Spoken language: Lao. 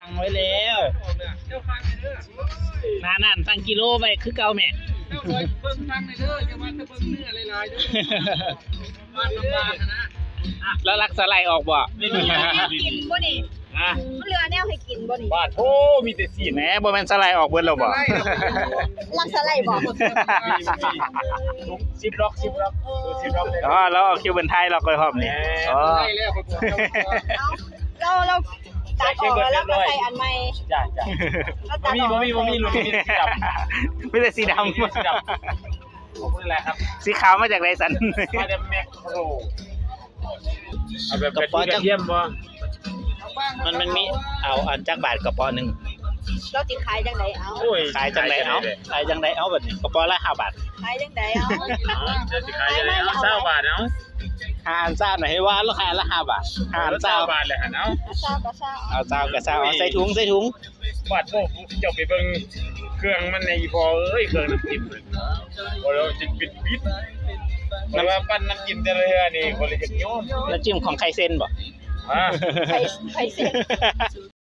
ຕັ້ງໄວ້ແລ້ວ ນັ້ນໆ ຕັ້ງກິໂລໄວ້ຄືເກົ່າແມ່ ເຈົ້າເບິ່ງຕັ້ງເດີ ຢ່າວ່າແຕ່ເບິ່ງເນື້ອຫຼາຍໆເດີ ບ້ານລຳບາກນະ ລາວລັກສາຫຼ່າຍອອກບໍ່? ກິນບໍ່ນີ້? ຮະ? ມັນເຫຼືອແນວໃຫ້ກິນບໍ່ນີ້? ບາດໂທ ມີແຕ່ຊີ້ນ ແໝ ບໍ່ແມ່ນສາຫຼ່າຍອອກເບິດແລ້ວບໍ່? ລັກສາຫຼ່າຍບໍ່? ສິບລັອກ ສິບລັອກ ເອີ ສິບລັອກເລີຍ ອໍ ລາວເອົາຄິວເບັນໄທລັອກໄວ້ພ້ອມນີ້ ແໝ ອໍ ໄດ້ແລ້ວ ເອົາ ລາວ ລາວຕັດອອກແລ້ວ ລາວກໍໃສ່ອັນໃໝ່ ຈ້າ ຈ້າ ລາວຕັດອອກ ບໍ່ມີ ບໍ່ມີ ບໍ່ມີ ມີແຕ່ສີດຳ ມີແຕ່ສີດຳ ຂອບຄຸນຫຼາຍໆ ຄັບ ສີຂາວມາຈາກໃດຊັ້ນ? ມາຈາກແມັກໂຄຣ ເອົາແບບກະເທຍມບໍ່? ມັນ ມັນມີ ເອົາອັນຈັກບາດກະເປາະໜຶ່ງ? ລາວຊິຂາຍຈັ່ງໃດເອົາ? ໂອ້ຍ ຂາຍຈັ່ງໃດເອົາ? ຂາຍຈັ່ງໃດເອົາ? ຂາຍຈັ່ງໃດເອົາບັດນີ້ ກະເປາະລະຫ້າບາດ ຂາຍຈັ່ງໃດເອົາ? ເອົາ ເຈົ້າຊິຂາຍຈັ່ງໃດເອົາ? ຊາວບາດເອົາ ຫາອັນຊາວໜ້ອຍ ໃຫ້ວ່າລາຄາລະຫ້າບາດ ຫາອັນຊາວ ເອີ ຊາວບາດແຫຼະຫັ້ນເອົາ ເອົາຊາວກະຊາວ ເອົາໃສ່ຖົງ ໃສ່ຖົງ ບາດໂທ ເຈົ້າໄປເບິ່ງເຄື່ອງມັນແດ່ ອີ່ພໍ່ເອີຍ ເຄື່ອງນ້ຳຈິ້ມ ບໍ່ແລ້ວຊິເປັນພິດ ເພາະວ່າປັ້ນນ້ຳຈິ້ມແຕ່ລະເທື່ອນີ້ ບໍ່ໄດ້ຈັກຍອມ ນ້ຳຈິ້ມຂອງໄຄເຊັນບໍ່? ຮະ? ໄຄ ໄຄເຊັນ